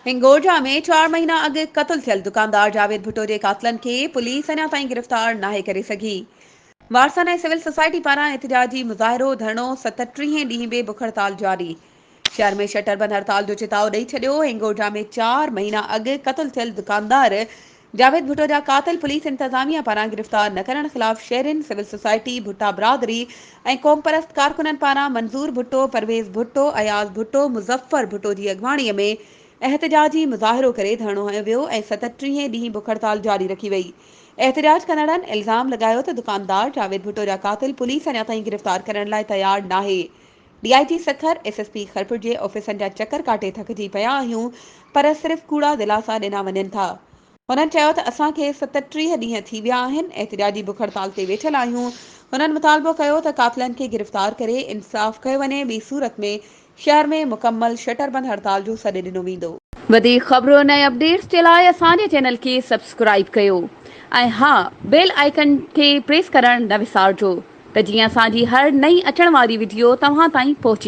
هنگورجا ۾ چار مهينا اڳ قتل ٿيل دڪاندار جاويد ڀٽو جي قاتلن کي پوليس اڃا تائين گرفتار ناهي ڪري سگهي. وارثن ۽ سول سوسائٽي پاران احتجاجي مظاهرو، ڌرڻو، ستٽيهين ڏينهن به بک هڙتال جاري. شهر ۾ شٽر بند هڙتال جو چتاء ڏئي ڇڏيو. هنگورجا ۾ چار مهينا اڳ قتل ٿيل دڪاندار جاويد ڀٽو جا قاتل پوليس انتظاميا پاران گرفتار نه ڪرڻ خلاف شهرين، سول سوسائٽي، ڀٽا برادري ۽ قومپرست ڪارڪنن پاران منظور ڀٽو، پرويز ڀٽو، اياز ڀٽو، مظفر ڀٽو جي اڳواڻي ۾ احتجاجي مظاهرو ڪري ڌرڻو هنيو ويو ۽ ستٽيهين ڏينهن بک هڙتال جاري رکي وئي. احتجاج ڪندڙن الزام لڳايو ته دڪاندار جاويد ڀٽو جا قاتل پوليس اڃا تائين گرفتار ڪرڻ لاء تيار ناهي. D I G Sukkur, S S P Khairpur جي آفيسن جا چڪر ڪاٽي ٿڪجي پيا آهيون پر صرف ڪوڙا دلاسا ڏنا وڃن ٿا. هنن چيو ته اسان کي 37 ڏينهن ٿي ويا آهن احتجاجي بک هڙتال تي ويٺل آهيون. هنن مطالبو ڪيو ته قاتلن کي گرفتار ڪري انصاف ڪيو وڃي ٻي صورت ۾ شهر ۾ مڪمل شٽر بند هڙتال جو سڏ ڏنو ويندو. وڌيڪ خبرن ۽ اپڊيٽس جي لاء اسان جي چينل کي سبسڪرائيب ڪيو ۽ ها بيل آئيڪن کي پريس ڪرڻ نه وسارجو. ته جيئن اسان جي هر نئين اچڻ واري وڊيو توهان تائين پهچي.